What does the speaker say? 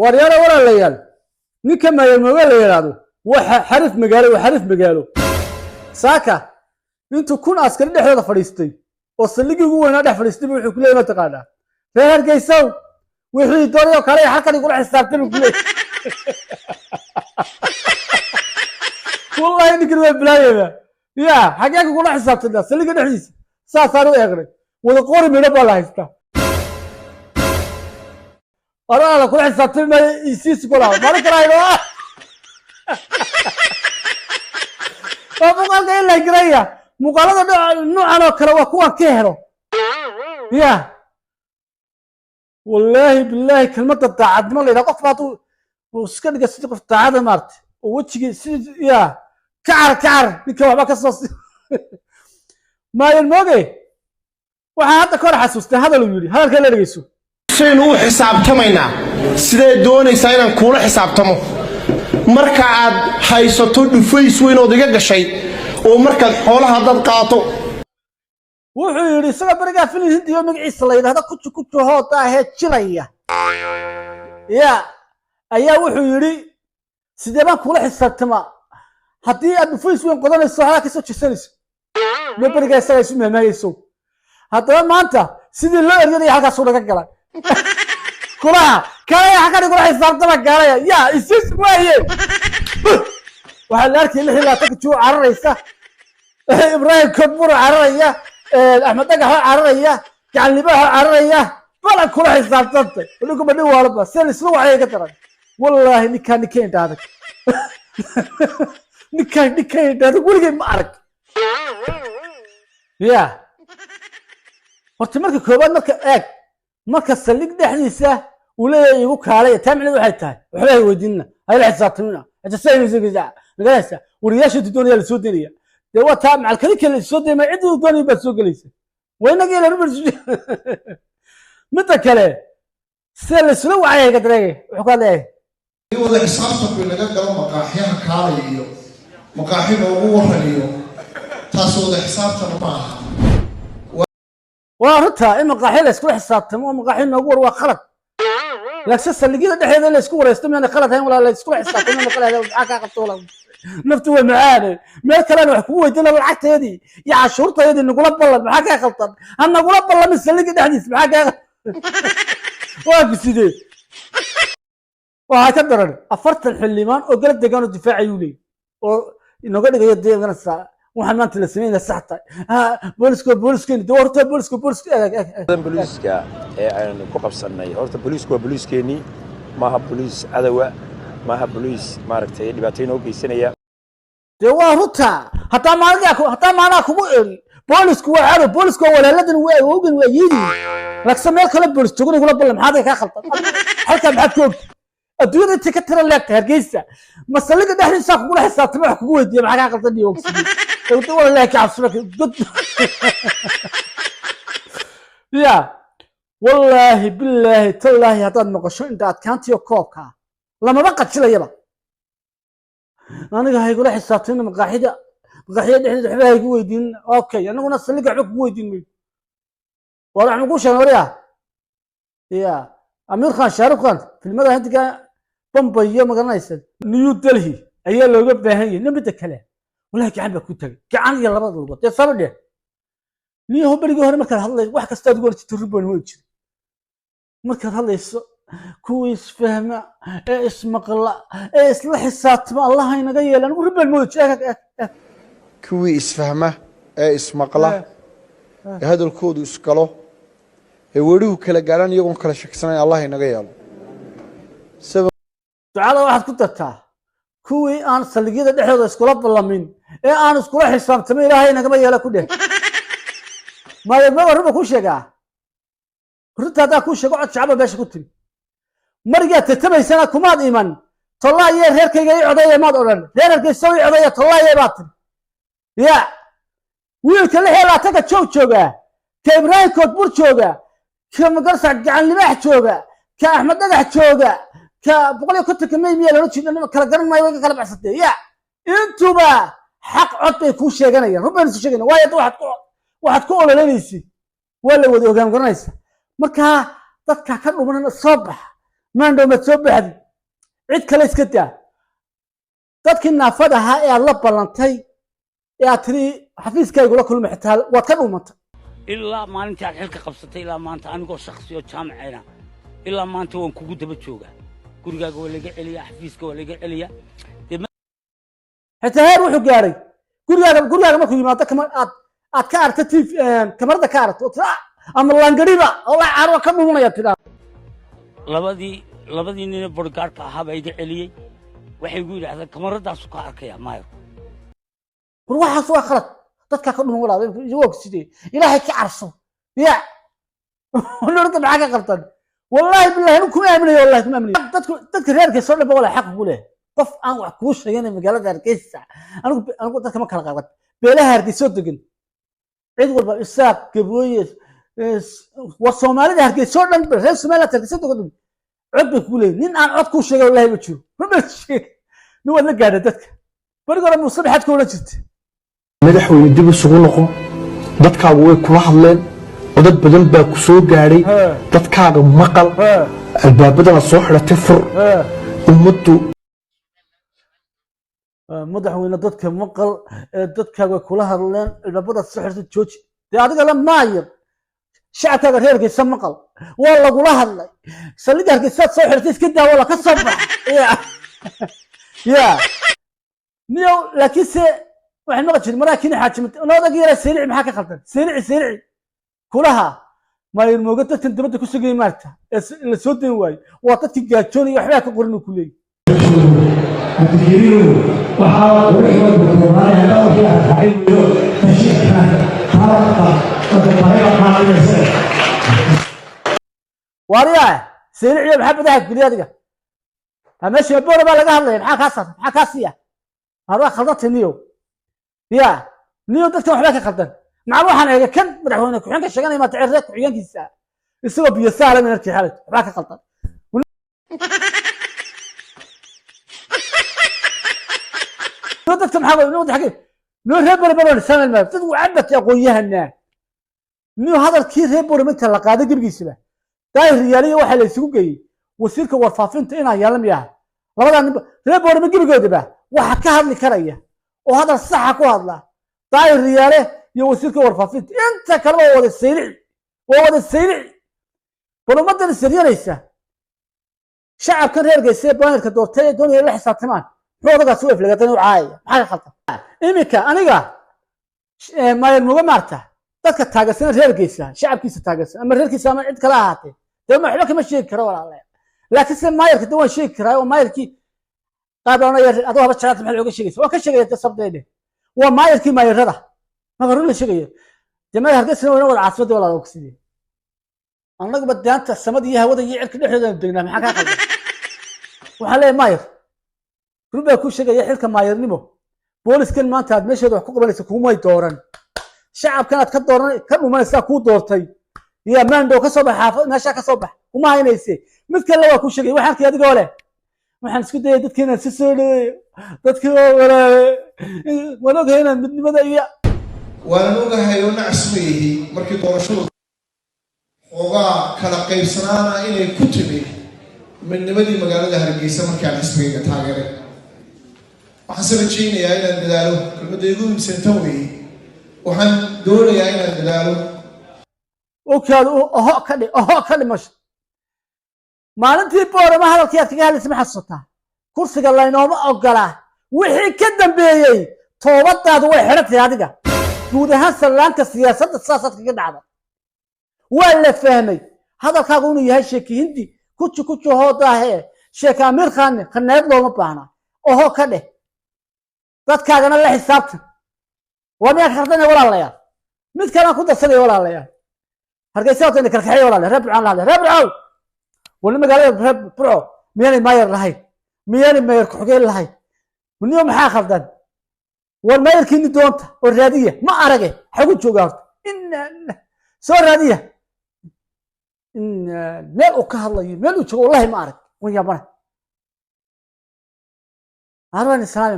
Waaryaala, walaalayaal, ninka maayarmooge la yidhaahdo waa xarif magaalo, waa xarif magaalo. Saaka intuu 1000 askari dhexdooda fadhiistay oo saldhiggii ugu weynaa dhex fadhiistay, bu wuxuu ku leeyay, mataqaanaa, "Reer Hargeysow, wixii doonayoo kale halkan igula xisaabtay," buu ku leeyay. Wallahi ninkan waa bilaayaba. Ya xagee kugula xisaabtana? Saldhigga dhexdiisa saasaan u eegnay, wada qori midho baa la haystaa. Oraala kula xisaabtami maayo, isiisi kula maalin kale ayno ah. Waa muuqaalka in la garaya. Muuqaalada noocan oo kale waa kuwan ka helo. Ya wallaahi bilaahi, kelmadda daacadnimo la yidhaha, qof baa hadduu uu iska dhiga sidii qof daacada maarata oo wejigii sidii ya kacar kacar, ninka waxba ka soo maayan mooge. Waxaan hadda ka hor xasuustay hadal uu yidhi, hadalka la dhegeyso. Saynu u xisaabtamaynaa? Sidee doonaysaa inaan kuula xisaabtamo marka aad haysato dhufays weyn ood iga gashay oo markaad xoolaha dad qaato? Wuxuu yidhi isagoo berigaa filin Hindiyo magaciisa la yidhahdo Kuchu Kuchu Hota ahee jilaya ya ayaa wuxuu yidhi, "Sidee baan kuula xisaabtamaa haddii aad dhufays weyn qodanayso, waxbaa kasoo jeesanayso?" Ma berigaa isagaa isu mahmaayeyso. Haddaba maanta sidii loo eryanaya halkaasuu naga galay. Kulaha kalaya, halkan igula xisaabtama gaalaya ya isis waaye. Waxaa la arkaya 26-ka juu cararaysa, Ibraahim Koodbuur cararaya, Axmed Dhagaxoo cararaya, Gacanlibaxoo cararaya, balan kula xisaabtantay. Ninku badhin waalaba sida isla waxay ka daran. Wallaahi ninkaan ninka indha adag, ninkaan ninka indha adag weligay ma arag. Ya horta marka koowaad, marka eeg, marka saldhig dhexdiisa uu leeyahay "Igu kaalaya," taa micneed waxay tahay waxba hay weydiinina, hayla xisaabtamina. Magaraysa, wariyaasha intuu doonaya la soo daynaya. Dee waa taa macalkadi kale soo daymaya, ciddii uu doonaya baad soo gelaysa. Waa inagii ilan. Midda kale, sida laysula wacaya ka dareegay, wuxuu ka hadlayay wada xisaabtanku inaga galo maqaaxyaha kaalay iyo maqaaxi noogu waran iyo taas, wada xisaabtana ma aha. Waa runta, in maqaaxi la iskula xisaabtamo oo maqaaxi noogu war waa khalad, laakiin saldhigyada dhexdeeda in la isku wareysto miyaana khalad hayn? Walaa la iskula xisaabtamo miyaana khalad hayn? Maxaa kaa qabta walaa? Naftu waa macaane. Meel kalena wax kugu weydiina, lacagteedii iyo cashuurtayadii nagula ballan. Maxaa kaa khaldan? Ha nagula ballamin saldhigga dhexdiisa. Maxaa kaa waa ku sidee? Waxaa ka daran 40 xildhibaan oo garab degaan oo difaacayuu leeyay oo inooga dhigayo. Dee garanaysaa, waxaan maanta la sameynaya sax tahay. Ha booliska, booliskeen de horta booliska, booliska eeg eeg eeg. Booliiska ee aynu ku qabsannay, horta booliisku waa booliiskeenii, maaha booliis cadowa, maaha booliis maaragtay dhibaato inoo geysanaya. Dee waa runta. Hataa maalinkaa, hataa maalinaha kugu eri boolisku waa cadow, boolisku waa walaaladan, waa awowgan, waa yiidi. Laakiin meel kale boolis joogan igula ballan, maxaad kaa khaldan halkaa? Maxaad ku ogtay adduunyada intay ka tira leegta Hargeysa? Masaliga dhexdiisa kugula xisaabtama, wax kugu weydiiya, maxaa kaa khaldan? Iyo ogsiye walahi ka cabsuna god. Ya wallaahi bilaahi tallaahi, haddaad maqasho inta adkaantiyo koobka ah lamaba qajilayaba. Aniga ha igula xisaabtamina maqaaxida, maqaaxida dhexdeeda waxba ha igu weydiin. Okay, anaguna saldhigga waxba kugu weydiin mayno. Waar waxaan kuu sheegay warya, ya Amir Khan, Shahrukh Khan, filmada Hindiga Bombay iyo magaranaysa New Delhi ayaa looga baahan yahay. Midda kale, wallahi gacan baa ku tagay, gacan iyo labada lugood. Dee saba dheh niyaho, berigii hore markaad hadlayso wax kastaad ugu horjirto rubban way jira. Markaad hadlayso, kuwii isfahma ee ismaqla ee isla xisaabtama Allaha inaga yeela. Anigu rubban mooda jira. Kuwii isfahma ee ismaqla ee hadalkoodu isgalo ee werihu kala gaadhaan iyagoon kala shaksanayn, Allah inaga yeelo. Ducada waxaad ku dartaa kuwii aan saldhigyada dhexdooda iskula ballamin ee aan iskula xisaabtamin Ilaahay nagama yeelo ku dheh. Maayo run ba kuu sheegaa. Runta haddaa kuu sheego, cod shacaba meesha ku timi. Marigaad tartamaysana kumaad iman "Tollaaye, reerkayga ii codeeya" maad odhan. "Reer Hargeysa ii codeeya, tollaaye" baad tiri. Ya wiilka 26-ka joog jooga, ka Ibraahim Koodbur jooga, ka magarsa Gacan Libaax jooga, ka Axmed Dhagax jooga, ka 150-ka May miyaa loola jeeda, kala garan maayo, way ka kala baxsatee. Ya intuba xaq cod bay kuu sheeganayaan, run baynu isu sheegayna. Waayo hadda waxaad ku ololeynaysid waa la wada ogaan, garanaysa. Markaa dadka ka dhuman soo baxa. Maandhow maad soo baxdi, cid kale iska daa. Dadkii naafada ahaa ee aad la ballantay ee aad tiri xafiiskaygula kulma, xitaa waad ka dhumantay. Ilaa maalintii aad xilka qabsatay ilaa maanta, anigoo shakhsi oo jaamacayna, ilaa maanta waan kugu daba joogaa. Gurigaaga waa laga celiyaa, xafiiska waa laga celiyaa. Xitaa heer wuxuu gaadhay gurigaaga markuu yimaado kama aad ka aragto TV, kamarada ka aragto oo tira, "Ah, ama laangariba oo la caaro ka dhumanaya," tiraa. Labadii nine bodyguardka ahaa baa iga celiyey. Waxay igu yidhahdeen, "Kamaradaasu ka arkaya maayo." War waxaas waa khalad, dadkaa ka dhuman walaal. Waa sidee? Ilaahay ka carso ya nurka. Maxaa ka qaldan? Wallaahi billahi, anigu kuma aaminayo, wallahi kuma aaminayo. Dadka reerka soo dhan ba wallahi xaq ugu leh qof aan wax kuu sheeganay magaalada Hargeysa. Anigu dadka ma kala qaban. Beelaha Hargeysa oo degan, cid walba, Isaaq, Gabooye, war Soomaalida Hargeysa oo dhan, reer Somaliland Hargeysa degan, cod bay kugu leeyihin. Nin aan cod kuu sheegay wallahi ma jiro, ma sheeg. Nin waad la gaadha dadka. Beriga hore Muuse maxaad ka odhan jirtay? Madaxweyne, dib isugu noqo. Dadkaagu way kula hadleen, codad badan baa ku soo gaadhay. Dadkaaga maqal, albaabadana soo xidhatay fur ummaddu. Madaxweyne, dadka maqal, dadkaaga way kula hadleen, albaabadaad soo xirtay jooji. Dee adiga la maayir, shacabkaaga reer Hargeysa maqal, waa lagula hadlay. Saldhigga Hargeysaad soo xirtay iska daa, wala ka soo bax ya ya niyow. Laakiinse waxay maqli jirin maraakiin xaajimid odag yara Saylici. Maxaa ka khaldan Saylici? Saylici kulaha maayir mooga dadkan dibadda ku sugayay maarta ee la soo dayn waayo, waa dadkii gaajoonaya, waxbaa ka qorin uu ku leeyahy. Cabdikariimow, waxaa quruxda badnaanaya wixii aad raacin weydo heshiiska taabta dadka baahida qaadanaysa. Waariyaa Sayliciyo, maxaa badaha geliya adiga? Ha, meesha boora baa laga hadlaya. Maxaa kaa saar? Maxaa kaa siiya? Har waa khaldantay niyow ya niyow. Dadkan waxbaa ka khaldan. Macal waxaan eegay kan madaxweyne ku-xigeenka sheeganaya maata cirre ku-xigeenkiisa isagoo biyo sahla min arkay xalay. Waxbaa ka khaldan. Niyow dadka maxaa niyow xagee niyow reer bore bore samayl maayo dad wacabatay aqoon-yahanaa niyow. Hadalkii reer bore minta la qaaday gebigiisaba Daahir Riyaaliya waxaa la isugu geeyey wasiirka warfaafinta inaan yeelan miyaha. Labadaa ninba reer Boorama gebigoodaba waxa ka hadli karaya oo hadal saxa ku hadla Daahir Riyaale iyo wasiirka warfaafinta. Inta kaleba waa wada Saylici, waa wada Saylici. Bal ummaddan isiryanaysa, shacabkan reer Geyse ee baanirka doortay ee doonaya la xisaabtamaan, muxuu odagaasi u eflegadan u caayaya? Maxaa ka khaldan iminka? Aniga maayar muga maarta dadka taageersan reer Geysa, shacabkiisa taageersan ama reerkiisa ama cid kale ahaatee, dee ma waxba kama sheegi karo walaalayaal. Laakiin se maayarka de waan sheegi karaa, oo maayarkii qaar baa oranaya, adoo haba jeclaata maxaad oga sheegaysa? Waan ka sheegaya de, sabdeede waa maayarkii maayarada marka run la sheegayo. Dee maayar Hargeysana wayna wada caasimadii walaala ogsidee. Annaguba daanta samada iyo hawada iyo cirka dhexdooda aanu degnaa. Maxaa kaa qaldan? Waxaan leeyahay maayar, run baa kuu sheegaya. Xilka maayarnimo booliskan maanta aad meesheeda wax ku qabanaysa kumay dooran. Shacabkan aad ka dooran ka dhumanaysaa kuu doortay ya. Maandhow ka soo bax xaafad, meeshaa ka soo bax, kuma haynayse. Mid kale waa kuu sheegay. Waxaan arkay adigoo leh, waxaan isku dayay dadka inaan si soo dhaweeyo, dadkii waa walaale, waan ogahay inaan midnimada iyo Waanan ogahay oo nacas ma yihi. Markii doorashadu xoogaa kala qaybsanaana inay ku timi midnimadii magaalada Hargeysa markaan xisbigayga taageeray, waxaan se rajaynayaa inaan dadaalo. Kelmadda igu muhiimsan weeye, waxaan doonayaa inaan dadaalo. Okaada oho ka dhi, oho ka dhimasho. Maalintii Boorama hadalkii aad kaga hadlaysa ma xasuusataa? Kursiga laynooma ogolaa wixii ka dambeeyey toobadaadu way xidhan tahay. Adiga guud ahaan sallaanka siyaasadda saasaad kaga dhacday. Waa la fahmay hadalkaagu inuu yahay sheeki Hindi kuju kuju hoodaahee, sheeka Amiir Khaane khaneed looma baahna. Oho ka dheh, dadkaagana la xisaabtan. Waa miyaa khaldanaya walaalayaal? Mid kalaan ku darsanaya walaalayaal, Hargeysa horta ina kalkaxeeya walaalayaal. Reer Burcaan la hadlay. Reer Burcow, wali magaalada reer Burco miyaanay maayar lahayn? Miyaanay maayar ku-xigeen lahayn? Niyo maxaa khaldan? War maayarkiini doonta oo raadiya. Ma arage, xagu jooga horta? Inna soo raadiya. Inna meel uu ka hadlayo, meel uu joogo wallahi ma arag. Wan yaabana arban islaami.